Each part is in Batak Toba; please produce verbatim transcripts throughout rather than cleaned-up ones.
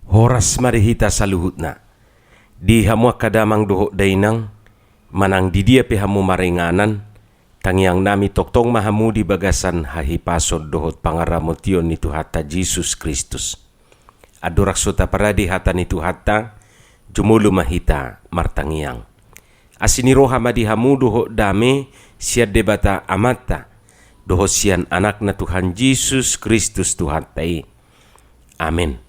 Horas ma di hita saluhutna. Di hamu angka damang dohot dainang, manang di dia pe hamu maringanan, tangiang nami tongtong ma hamu di bagasan hahipason dohot pangaramotion ni Tuhanta Jesus Kristus. Andorang so taparade hata ni Tuhanta, jumolo ma hita martangiang. Asi ni roha ma di hamu dohot dame sian Debata Amanta, dohot sian Anakna Tuhan Jesus Kristus Tuhanta i. Amen.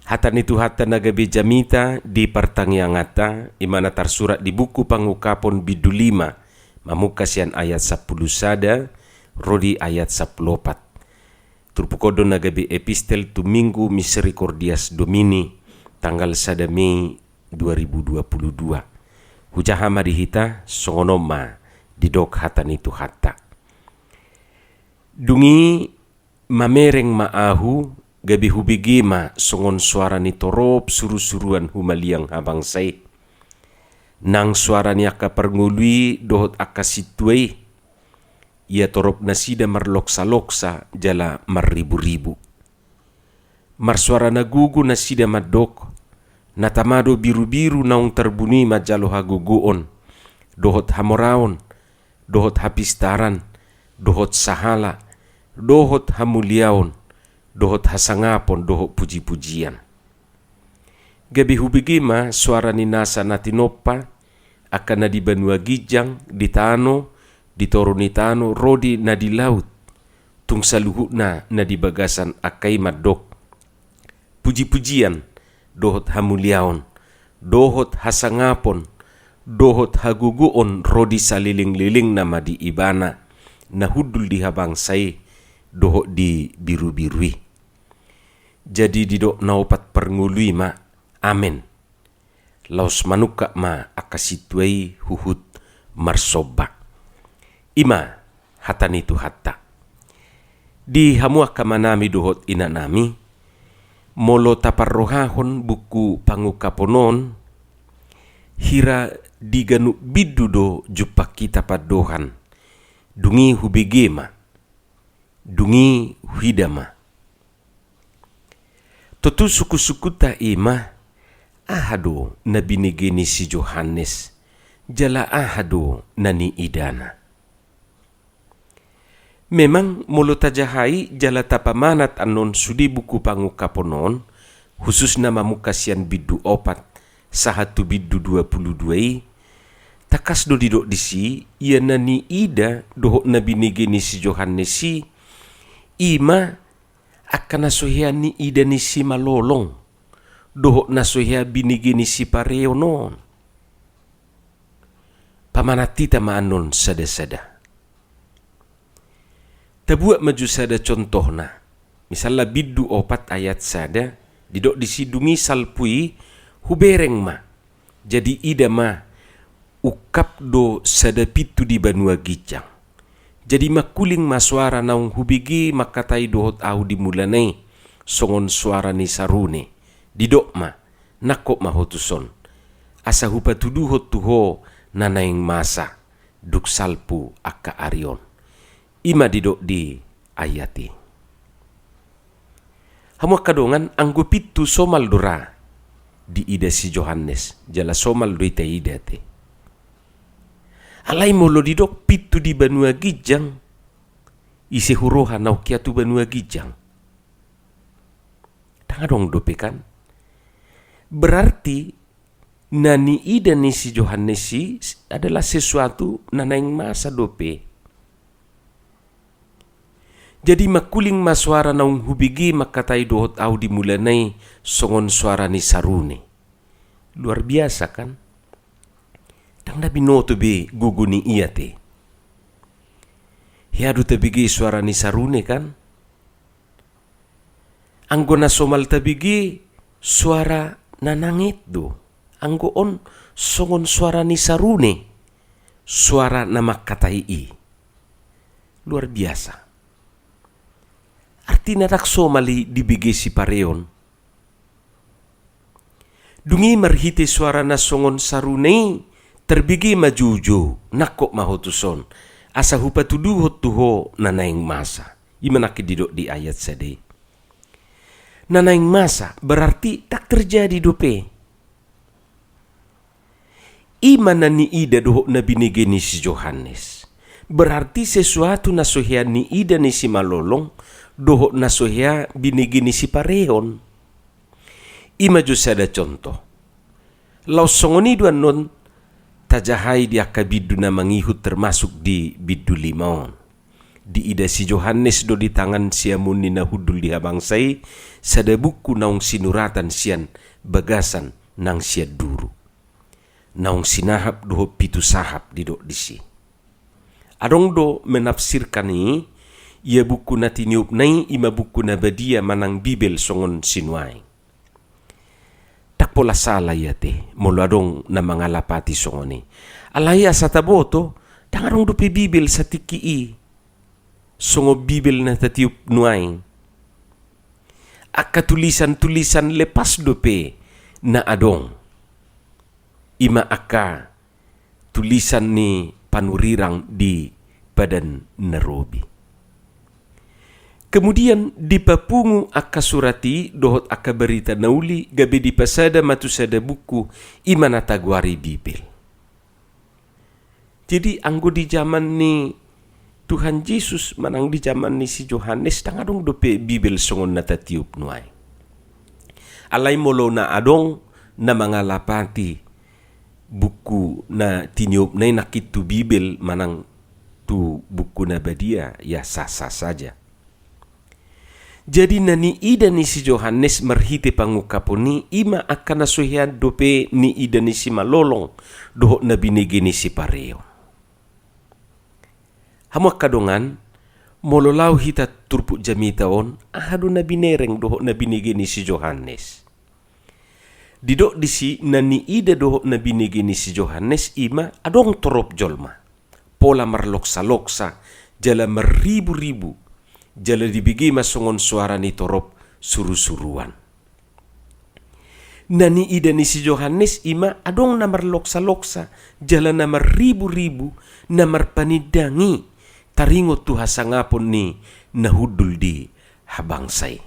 Hata ni Tuhanta na gabe jamita di partangianganta, i ma na tarsurat di buku Pangungkapon bindu lima, mamungka sian ayat sampulu sada, ro di ayat sampulu opat. Turpuk on do na gabe epistel tu Minggu Misericordias Domini, tanggal sada Mei dua ribu dua puluh dua. Hujaha ma di hita, songon on ma didok hata ni Tuhanta. Dung i mamereng ma ahu, gabe hubege ma songon soara ni torop surusuruan humaliang habangsa i. Nang soara ni angka parngolu i dohot angka sintua i. Ia torop nasida marloksaloksa jala marriburibu. Marsoara na gogo nasida mandok, na tama do birubiru naung tarbunu i manjalo hagogoon, dohot hamoraon, dohot hapistaran, dohot sahala, dohot hamuliaon, dohot hasangapon, dohot pujipujian. Gabe hubege ma soara ni nasa na tinompa, angka na di banua ginjang, di tano, di toru ni tano, ro di na di laut, tung saluhutna na di bagasan angka i mandok, pujipujian, dohot hamuliaon, dohot hasangapon, dohot hagogoon ro di salelenglelengna ma di Ibana, na hundul di habangsa i, dohot di birubiru i. Jadi didok na opat parngolu i ma, amen. Laos manungkap ma angka sintua i huhut marsomba. I ma hata ni Tuhanta. Di hamu angka amanami dohot inanami, molo taparrohahon buku Pangungkapon on, hira di ganup bindu do jumpang hita pandohan, dung i hubege ma, dung i huida ma. Tontu sungkunsungkunta i ma, aha do na binege ni si Johannes, jala aha do na niidana. Memang molo tajahai jala tapamanat annon sude buku Pangungkapon on, hususna mamungka sian bindu opat, sahat tu bindu dua pulu dua i, tangkas do didok disi, ia na niida dohot na binege ni si Johannes i, i ma angka na so hea niida ni simalolong, dohot na so hea binege ni sipareon on. Pamanat hita ma annon sadasada. Tabuat ma jo sada contohna. Misalna bindu opat ayat sada, didok disi dung i salpu i, hubereng ma. Jadi ida ma, ungkap do sada pintu di banua ginjang. Jadi mangkuling ma soara naung hubege mangkatai dohot ahu di mulana i, songon soara ni sarune. Didok ma, nangkok ma ho tuson. Asa hupatuduhon tu ho na naeng masa, dung salpu angka ari on. I ma didok di ayat i. Hamu angka dongan, anggo pintu somal do ra diida si Johannes, jala somal do i taida ate. Alai molo didok pintu di banua ginjang, ise huroha naung hea tu banua ginjang? Ndang adong dope kan? Berarti na niida ni si Johannes i adalah sesuatu na naeng masa dope. Jadi mangkuling ma soara naung hubege mangkatai dohot ahu di mulana i songon soara ni sarune. Luar biasa kan? Ndang na binoto be gogo ni i ate. Hea do tabege soara ni sarune kan? Anggo na somal tabege soara na nanget do. Anggo on songon soara ni sarune, soara na mangkatai i. Luar biasa. Artina ndang somal i dibege sipareon. Dung i marhite soara na songon sarune i, tarbege ma joujou, nangkok ma ho tuson, asa hupatuduhon tu ho na naeng masa. I ma nangkin didok di ayat sada i. Na naeng masa, berarti ndang terjadi dope. I ma na niida dohot na binege ni si Johannes. Berarti sesuatu na so hea niida ni simalolong dohot na so hea binege ni sipareon. I ma jo sada contoh. Laos songon i do annon tajahai di angka bindu na mangihut, termasuk di bindu lima on. Diida si Johannes do di tangan siamun ni na hundul di habangsa i sada buku naung sinuratan sian bagasan nang sian duru. Naung sinahap dohot pitu sahap didok disi. Adong do menafsirkan i, ia buku na tiniupna i i ma buku na badia manang Bibel songon sinuaeng. Ndang pola sala i ate, molo adong na mangalapati songon i. Alai asa taboto, ndang adong dope Bibel satingki i songon Bibel na tatiup nuaeng. Angka tulisan-tulisan lepas dope na adong. I ma angka tulisan ni panurirang di Padan na Robi. Kemudian dipapungu angka surat i dohot angka barita na uli gabe dipasada ma tu sada buku, i ma na tagoari Bibel. Jadi anggo di jaman ni Tuhan Jesus manang di jaman ni si Johannes ndang adong dope Bibel songon na tatiup nuaeng. Alai molo na adong na mangalapati buku na tiniupna i nangkin tu Bibel manang tu buku na badia, ya sah-sah saja. Jadi na niida ni si Johannes marhite pangungkapon i, i ma angka na so hea dope niida ni simalolong dohot na binege ni sipareon. Hamu angka dongan, molo laho hita turpuk jamita on, aha do na binereng dohot na binege ni si Johannes? Didok disi na niida dohot na binege ni si Johannes i ma adong torop jolma. Pola marloksa-loksa, jala marribu-ribu, jala dibege ma songon soara ni torop suru-suruan. Na niida ni si Johannes i ma adong na marloksa-loksa, jala na marribu-ribu, na marpanindangi taringot tu hasangapon ni na hundul di habangsa i.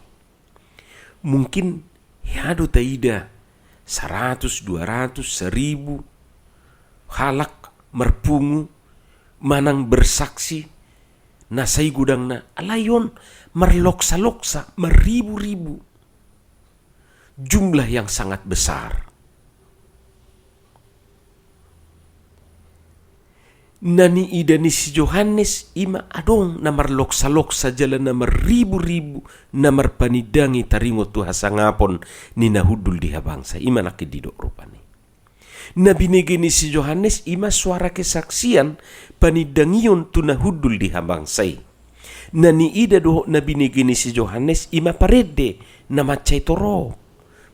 Mungkin hea do taida saratus, dua ratus, saribu halak marpungu manang bersaksi na sai godangna, alai on marloksa-loksa, marribu-ribu. Jumlah yang sangat besar. Na niida ni si Johannes i ma adong na marloksa-loksa jala na marribu-ribu, na marpanindangi taringot tu hasangapon ni na hundul di habangsa i, i ma nangkin didok rupani. Na binege ni si Johannes i ma soara kesaksian panindangion tu na hundul di habangsa i. Na niida dohot na binege ni si Johannes i ma parende na mansai torop.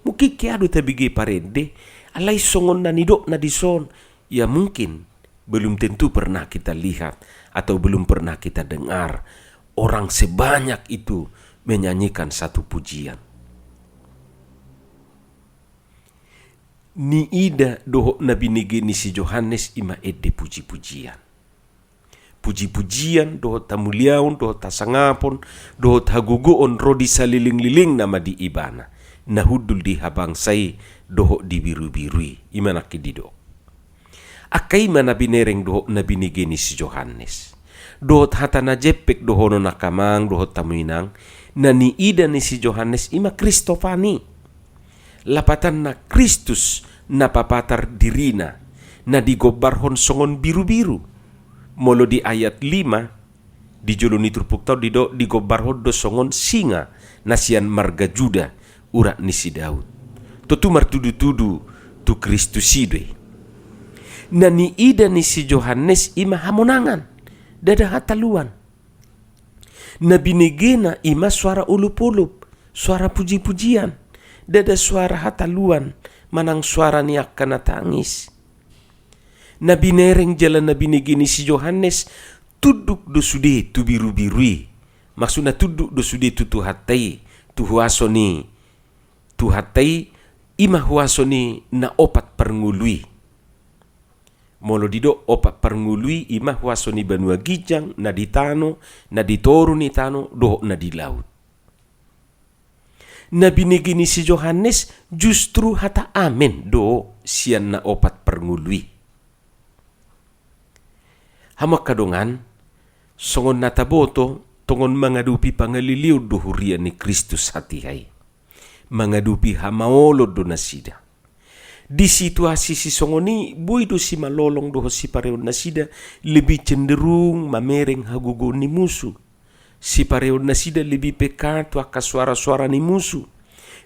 Mungkin hea do tabege parende, alai songon na nidokna dison, ya mungkin belum tentu pernah kita lihat atau belum pernah kita dengar orang sebanyak itu menyanyikan satu pujian. Niida dohot na binege ni si Johannes i ma ende puji-pujian. Puji-pujian dohot hamuliaon dohot hasangapon dohot hagogoon ro di salelenglelengna ma di ibana, na hundul di habangsa i dohot di birubiru i, i ma nangkin didok. Angka i ma na binereng dohot na binege ni si Johannes. Dohot hata na jempek dohonon angka amang dohot hamu inang, na niida ni si Johannes i ma Kristofani. Lapatanna Kristus na papatar dirina, na digombarhon songon birubiru. Molo di ayat lima, di jolo ni turpukta on didok, digombarhon do songon singa na sian marga Juda, urat ni si Daud. Tontu martudutudu tu Kristus i do i. Na niida ni si Johannes i ma hamonangan, ndada hataluan. Na binegena i ma soara olopolop, soara pujipujian, ndada soara hataluan manang soara ni angka na tangis. Na binereng jala na binege ni si Johannes, tunduk do sude tu birubiru i. Maksudna tunduk do sude tu Tuhanta i, tu huaso ni Tuhanta i, i ma huaso ni na opat parngolu i. Molo didok opat parngolu i, i ma huaso ni banua ginjang, na di tano, na di toru ni tano, dohot na di laut. Na binege ni si Johannes justru hata amen do sian na opat parngolu i. Hamu angka dongan, songon na taboto, tongon mangadopi pangaleleon do huria ni Kristus hatiha i. Mangadopi hamaolon do nasida. Di situasi sisongon i, boi do simalolong dohot sipareon nasida lebih cenderung mamereng hagogoon ni musu. Sipareon nasida lebih peka tu angka suara-suara ni musu,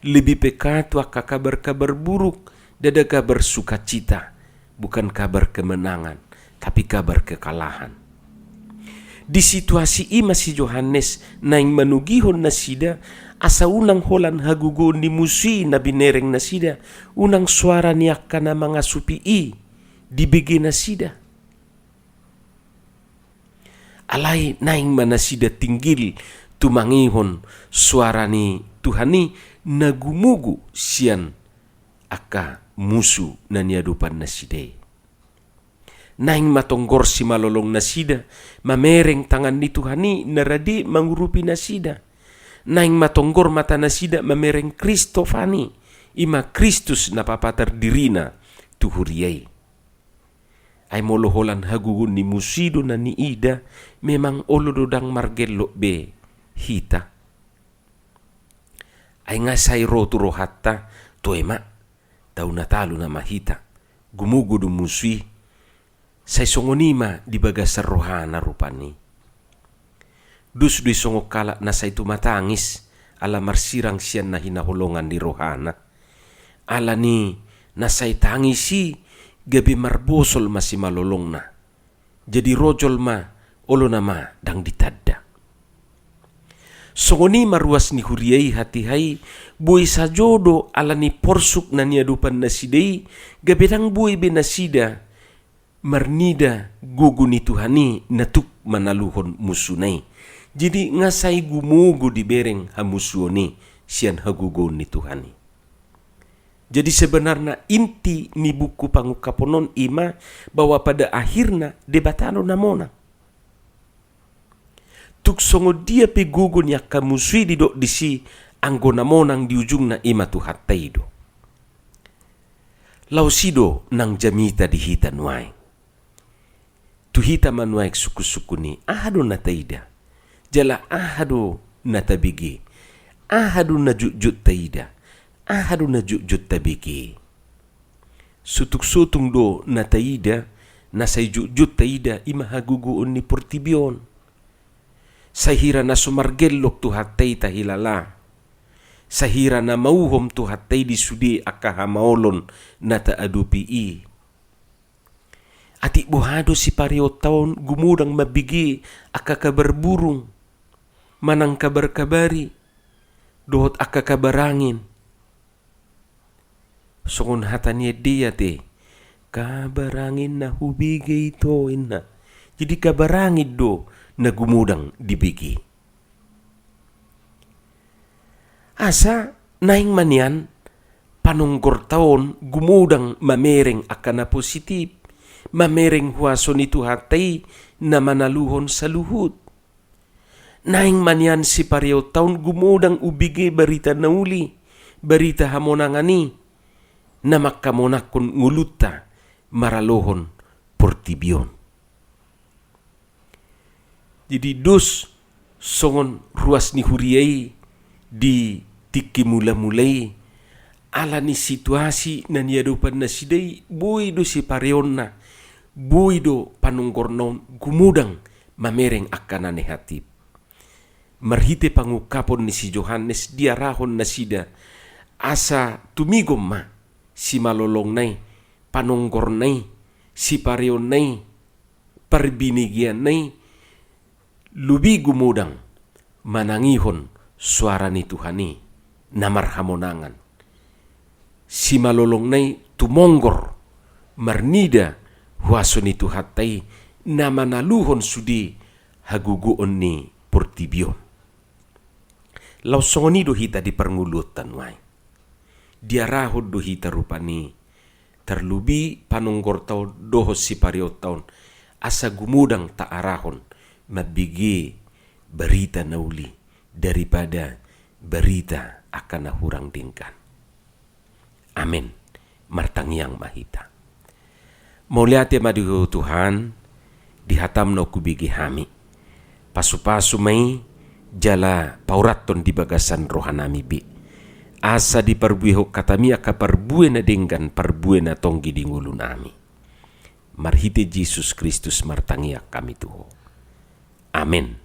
lebih peka tu angka kabar-kabar buruk, ndada kabar sukacita, bukan kabar kemenangan, tapi kabar kekalahan. Di situasi i ma si Johannes naeng manogihon nasida, asa unang holan hagogoon ni musu i na binereng nasida, unang suara ni angka na mangasupi i dibege nasida. Alai naeng ma nasida tinggil tumangihon suara ni Tuhan i na gumugu sian angka musu na niadopan nasida i. Naeng ma tonggor simalolong nasida mamereng tangan ni Tuhan i na rade mangurupi nasida. Naeng ma tonggor mata nasida mamereng Kristofani, i ma Kristus na papatar dirina tu huria i. Ai molo holan hagogoon ni musu i do na niida, memang olo do ndang margellok be hita. Ai nga sai ro tu rohanta, toe ma, tau na talu nama hita, gumugu do musu i. Sai songon i ma di bagasan rohana rupani. Dos do i songon halak na sai tumatangis, ala marsirang sian na hinaholongan ni rohana. Alani na sai tangis i, gabe marbosol ma simalolongna. Jadi rojol ma, olo nama ndang ditanda. Songon i ma ruas ni huria i hatiha i, boi sajo do alani porsuk na niadopan nasida i, gabe ndang boi be nasida marnida gogo ni Tuhan i na tuk manaluhon musuna i. Jadi nga sai gumugu dibereng hamusuon i sian hagogoon ni Tuhan i. Jadi sebenarna inti ni buku Pangungkapon on i ma bahwa pada akhirna Debata do na monang. Tung songon dia pe gogo ni angka musu i didok disi, anggo na monang di ujungna i ma Tuhanta i do. Laos i do nang jamita di hita nuaeng. Tu hita ma nuaeng sungkun-sungkun i, aha do na taida? Jala aha do na tabege? Aha do na jotjot taida? Aha do na jotjot tabege? Sotung-sotung do na taida, na sai jotjot taida, i ma hagogoon ni portibi on. Sai hira na so margellok Tuhanta i tahilala. Sai hira na mauhom Tuhanta i di sude angka hamaolon na taadopi i. Atik boha do sipareonta on gumodang mambege angka kabar burung, manang kabar-kabari, dohot angka kabar angin. Songon hata ni ende i ate, kabar angin na hubege ito, inna. Jadi kabar angin do na gumodang dibege. Asa naeng ma nian panonggorta on gumodang mamereng angka na positif, mamereng huaso ni Tuhanta i na manaluhon saluhut. Naeng ma nian sipareonta on gumodang umbege barita na uli, barita hamonangan i, na mangkamonangkon ngolunta maralohon portibi on. Jadi dos songon ruas ni huria i di tingki mula-mula i, alani situasi na niadopan nasida i, boi do sipareonna, boi do panonggorna on gumodang mamereng angka na nehatip. Marhite pangungkapon ni si Johannes diarahon nasida, asa tumigon ma simalolongna i, panonggorna i, sipareonna i, parbinegeanna i, lobi gumodang manangihon soara ni Tuhan i na marhamonangan. Simalolongna i tumonggor marnida huaso ni Tuhanta i na manaluhon sude hagogoon ni portibi on. Laos songon i do hita di parngoluonta nuaeng. Diarahon do hita rupani, tarlobi panonggorta on dohot sipareonta on, asa gumodang taarahon mambege barita na uli daripada barita angka na hurang denggan. Amen. Martangiang ma hita. Mauliate ma di Ho Tuhan, di hataM na hubege hami. Pasupasu ma i jala paurathon di bagasan rohanami be, asa diparbuehon hataMi angka parbue na denggan, parbue na tonggi di ngolunami. Marhite Jesus Kristus martangiang hami tu Ho. Amen.